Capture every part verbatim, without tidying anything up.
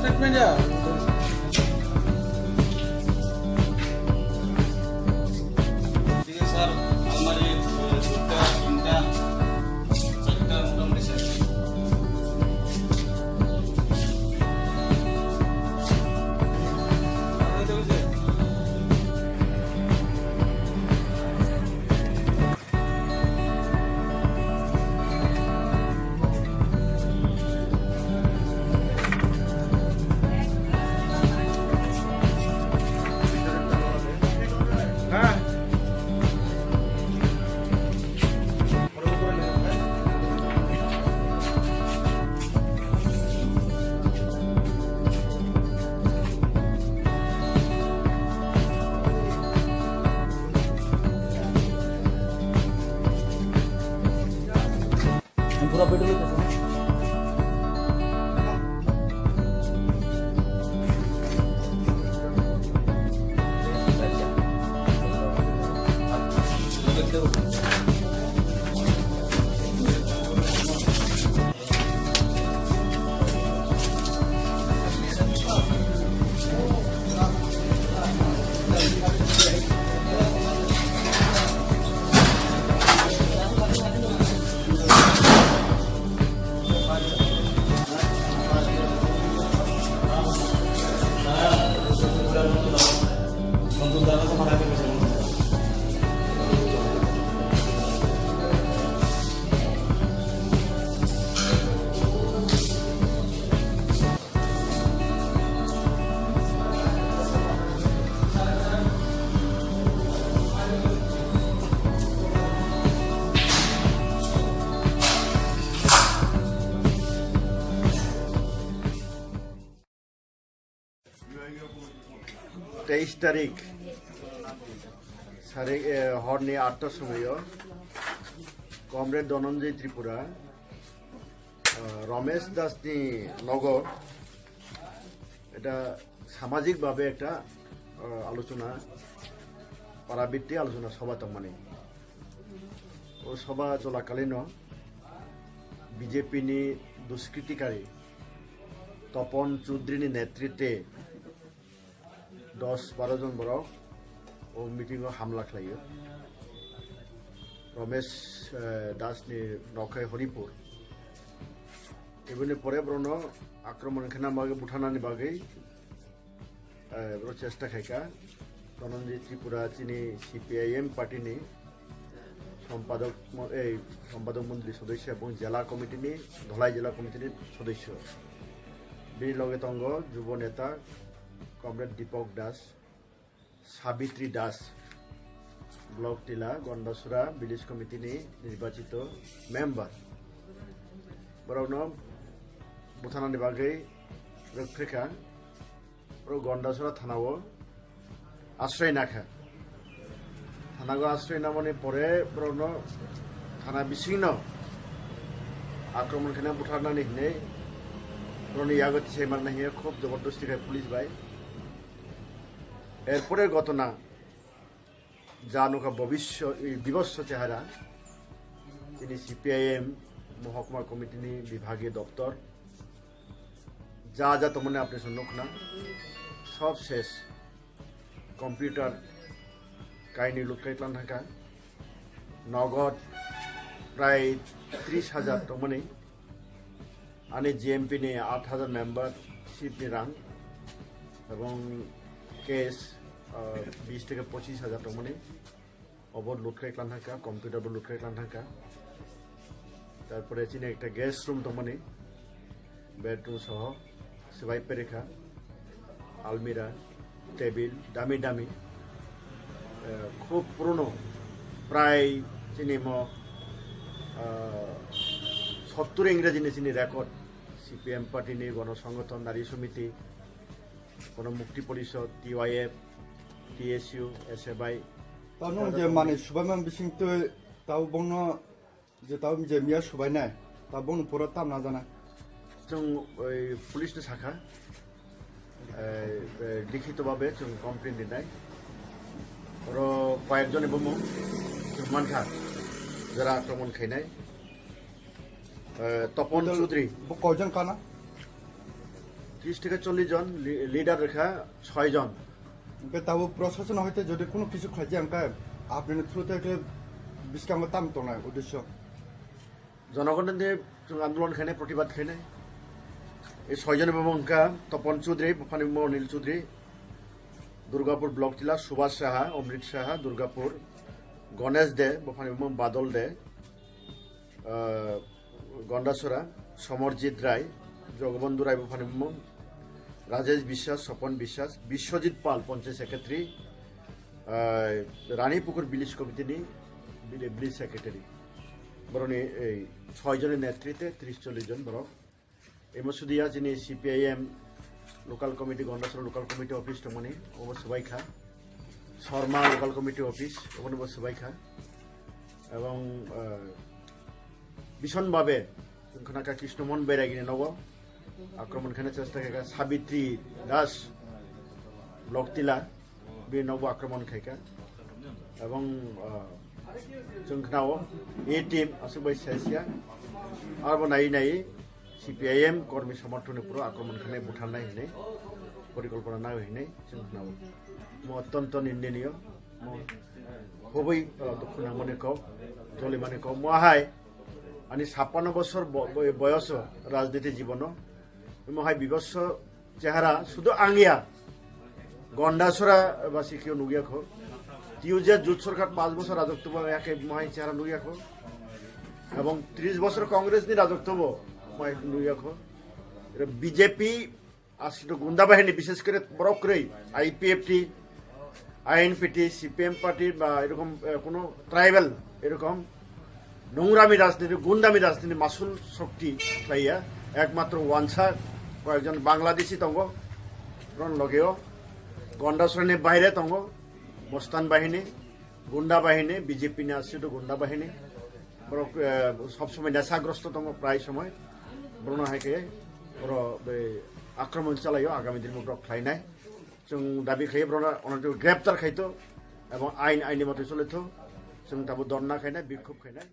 Statement ya. Sir, almari, eh, duita, tinta, charta, motamoti sir. Teis tarik, sari, eh, horni atta somoyo Comrade Dhananjay Tripura, eh, Ramesh Das ni nogo, eta samajik bhabe ekta, eh, alochona, parabitti alochona sobha tongmani. O sobha cholakalino B J P ni duskritikari Topon Chaudhary ni netritwe dos baro jon borok o meeting o hamla khlaio. Ramesh, eh, Das ni nokhai Horipur. Eboni pore borokno akromon khe na bagwi, butharnani bagwi, eh, borok chesta khaikha. Dhananjay Tripura chini C P I M party ni sompadok mo-, ei, sompadok mondoli sodosya, ebong jela committee ni, Dholai jela committee ni sodosya. Bini loge tongo jubo neta Comrade Deepak Das, Sabitri Das, Block Tila, Gondasura Village Committee ni nirbachito member. Borokno butharnani bagwi rwkphrekha. Borok Gondasura thana o asrai nakha. Thana o asrai namani pore borokno thana bisingno Akromon khaina butharnani hinwi boroni yago tisai manna hiya khub jobordosti khai police bai. Erpore gotona ja nukha bobisyo-, i, bibosyo chehara. Chini C P I M mohokma committee ni bibhagiyo doptor. Ja ja tongmani apni song nukna. Sob ses. Computer kainwi lutkai tlang thangkha. Nogod prai tris hajar tongmani. Ani G M P ni aat hajar membership ni rang. Ebong cash, ah, bis theke pochis hajar tongmani. Obo lutkai tlang thangkha, computer bo lutkai tlang thangkha. Tarpore chini ekta guest room tongmani, bedroom soho, swbai perikha, almirah, table, dami dami. Eh, khub purono, prai chini mo, eh, sottur Ingreji ni chini record, C P M party ni, Gono Songothon, Nari Somiti, Gono Mukti Porishod, T Y F, T S U, S F I. Tamo je mani subaimani bising twi tabo bongno je tabo je miya subainai, tabo bongno pura tamna jana. Chwng oi police no sakha, eh, eh, likhito babe chwng complaint rinai. Oro koyek joni bumung chwng mankha, jara akromon khainai. Eh, Topon Chudri. Bo koijon kana? Tris theke chollis jon, li-, leader rekha soi jon. Hingke tabo prosason hoite jodi kono kisu khlaijak hingke apni through te khe bwskango tam tongnai uddesyo? Jonogon de chwng andolon khainai, protibad khainai. E soi joni bumung wngkha Topon Chudri, buphani bumung Anil Chudri, Durgapur Block Tila, Subhas Saha, Omrit Saha, Durgapur, Ganesh De, buphani bumung Badol De, ah, Gondasora, Somarjit Rai, Jogobondhu Rai buphani bumung, Rajesh Biswas, Sopon Biswas, Biswajit Pal, Panchayat Secretary, ah, Rani Pukur Village Committee ni Village Secretary. Boroni ei soi joni netrite tris chollis jon borok. Emo sudiya chini C P I M Local Committee, Gondasora Local Committee Office tongmani, obo swbaikha. Sorma Local Committee Office, obono bo swbaikha. Ebong, eh, bison babe, wngkha kha Krishna Mohan Bairagini nogo akromon khaina chesta khaikha, Sabitri Das, Block Tila, bini nogo akromon khaikha. Ebong, ah, chwng khnao, A team aswk bai saiya, arbo nai nai C P I M kormi somorthoni puro akromon khainai, butharnai hinwi porikolpona nai hinwi chwng khnao. Mo tonto nindiniyo, mo hobwi, ah, dukhu nangmani kok, jolimani kok, mo hai ani sappanno bosor bo-, bo-, boyoso rajniti jibono, mo hai bibosyo chehara sudu ang ya. Gondasora ba sikio nugya kho. T U Z jut sorkar panch bosor rajotwo bo ya khe mohai chehara nugya kho. Ebong tris bosor Congress ni rajotwo bo mohai nugya kho. Ero B J P asito gunda bahini, bishes kore borok kwrwi I P F T, I N P T, C P M party ba erokom, eh, kono tribal erokom nungrami rajniti, gundami rajniti masul shokti khlaiya. Ekmatro wansa koyekjon Bangladeshi tongo, ron logeo Gondasorani baire tongo, Mostan bahini, gunda bahini, B J P ni asito gunda bahini. Borok, eh, sob somoi nesagrosto tongo, prai somoi. Borokno hai khe borok bai akromon chalaio, agami din borok khlainai. Chwng dabi khlaiwi borokno ono greptar khaito, ebong ain, aini motoi cholitho. Chwng tabuk dhorna khainai, bikhub khainai.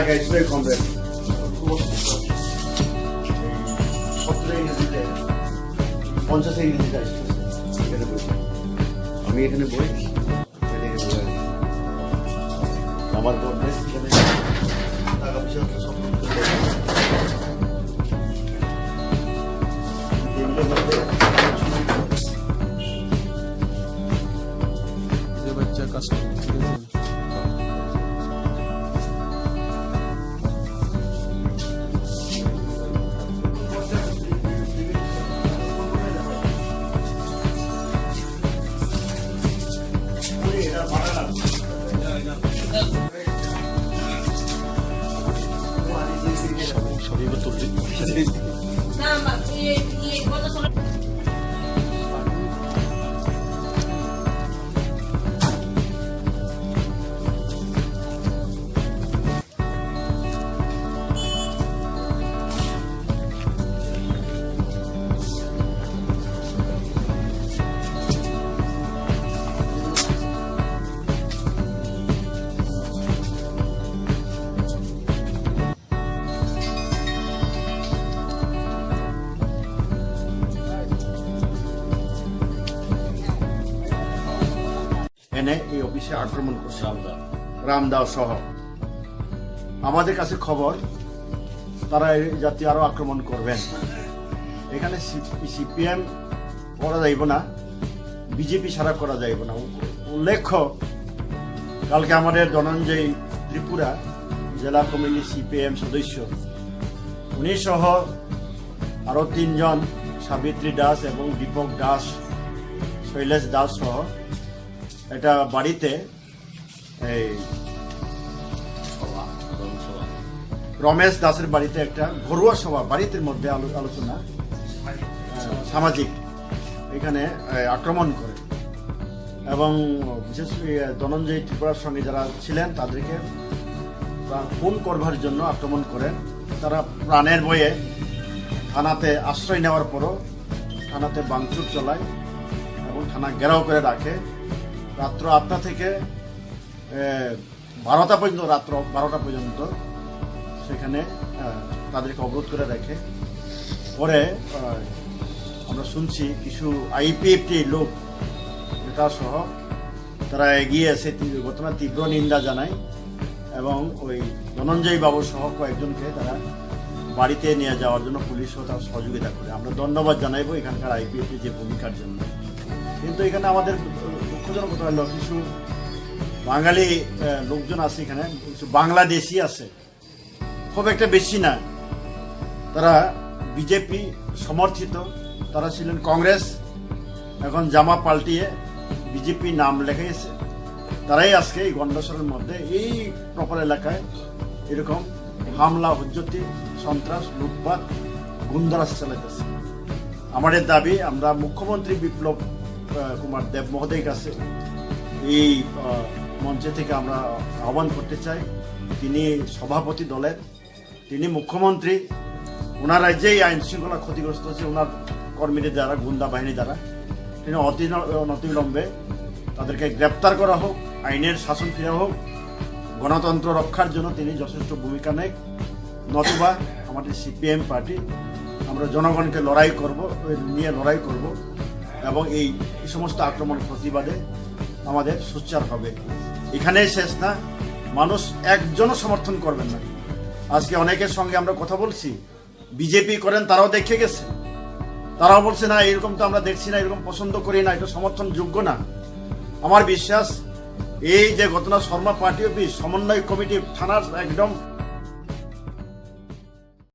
It's very complex. সত্তর ইংরেজিতে, পঞ্চাশ ইংরেজিতে আসছে। এখানে বই। আমি এখানে বই। এখানে বই। আমার গভর্নমেন্ট এখানে টাকা পয়সা সব ये बच्चा कस्टमर। এনে এই অফিসে আক্রমণ করছে রামদা। রামদা সহ। আমাদের কাছে খবর, তারা এই জাতীয় আরো আক্রমণ করবেন। এখানে সি-, সিপিএম করা যাইব না, বিজেপি ছাড়া করা যাইব না। উল্লেখ্য, কালকে আমাদের ধনঞ্জয় ত্রিপুরা, জেলা কমিটির সিপিএম সদস্য, উনি সহ আরো তিনজন, সাবিত্রী দাস এবং দীপক দাস, শৈলেশ দাস সহ একটা বাড়িতে এই রমেশ দাসের বাড়িতে একটা ঘরোয়া সভা, বাড়ির মধ্যে আলো-, আলোচনা, আহ, সামাজিক, এখানে, আহ, আক্রমণ করে এবং বিশেষ করে, আহ, ধনঞ্জয় ত্রিপুরার সঙ্গে যারা ছিলেন তাদেরকে প্রা-, খুন করবার জন্য আক্রমণ করেন। তারা প্রাণের ভয়ে থানাতে আশ্রয় নেওয়ার পরও থানাতে ভাঙচুর চালায় এবং থানা ঘেরাও করে রাখে। রাত্র আটটা থেকে, এ, বারোটা পর্যন্ত, রাত্র বারোটা পর্যন্ত সেখানে, আহ, তাদেরকে অবরোধ করে রাখে। পরে, আহ, আমরা শুনছি কিছু আইপিএফটি লোক, নেতা সহ তারা এগিয়ে এসে তীব্র, ঘটনার তীব্র নিন্দা জানায় এবং ওই ধনঞ্জয় বাবু সহ কয়েকজনকে তারা বাড়িতে নিয়ে যাওয়ার জন্য পুলিশও তার সহযোগিতা করে। আমরা ধন্যবাদ জানাইবো এখানকার আইপিএফটি যে ভূমিকার জন্য। কিন্তু এখানে আমাদের দুঃখজনক কথা হলো, কিছু বাঙালি, আহ, লোকজন আছে এখানে, কিছু বাংলাদেশি আছে, খুব একটা বেশি না। তারা বিজেপি সমর্থিত, তারা ছিলেন কংগ্রেস, এখন জামা পাল্টিয়ে বিজেপি নাম লেখাইছে। তারাই আজকে এই গন্ডাছড়ার মধ্যে এই প্রপার এলাকায় এরকম হামলা, হুজ্জতি, সন্ত্রাস, লুটপাট, গুন্ডারাজ চালাইতেছে। আমাদের দাবি, আমরা মুখ্যমন্ত্রী বিপ্লব, আহ, কুমার দেব মহোদয়ের কাছে এই, আহ, মঞ্চে থেকে আমরা আহ্বান করতে চাই। তিনি সভাপতি দলের, তিনি মুখ্যমন্ত্রী, ওনার রাজ্যে এই আইন শৃঙ্খলা ক্ষতিগ্রস্ত হচ্ছে ওনার কর্মীদের দ্বারা, গুন্ডা বাহিনী দ্বারা। তিনি অতি-, অনতিবিলম্বে তাদেরকে গ্রেপ্তার করা হোক, আইনের শাসন ফিরা হোক, গণতন্ত্র রক্ষার জন্য তিনি যথেষ্ট ভূমিকা নেন। নতুবা আমাদের সিপিএম পার্টি, আমরা জনগণকে লড়াই করব, নিয়ে লড়াই করব এবং এই, এই সমস্ত আক্রমণ প্রতিবাদে আমাদের সোচ্চার হবে। এখানেই শেষ না, মানুষ একজনও সমর্থন করবেন না। আজকে অনেকের সঙ্গে আমরা কথা বলছি, বিজেপি করেন, তারাও দেখে গেছে, তারাও বলছে, "না, এরকম তো আমরা দেখছি না, এরকম পছন্দ করি না, এটা সমর্থনযোগ্য না।" আমার বিশ্বাস, এই যে ঘটনা, শর্মা পার্টি অফিস, সমন্বয় কমিটি, থানার একদম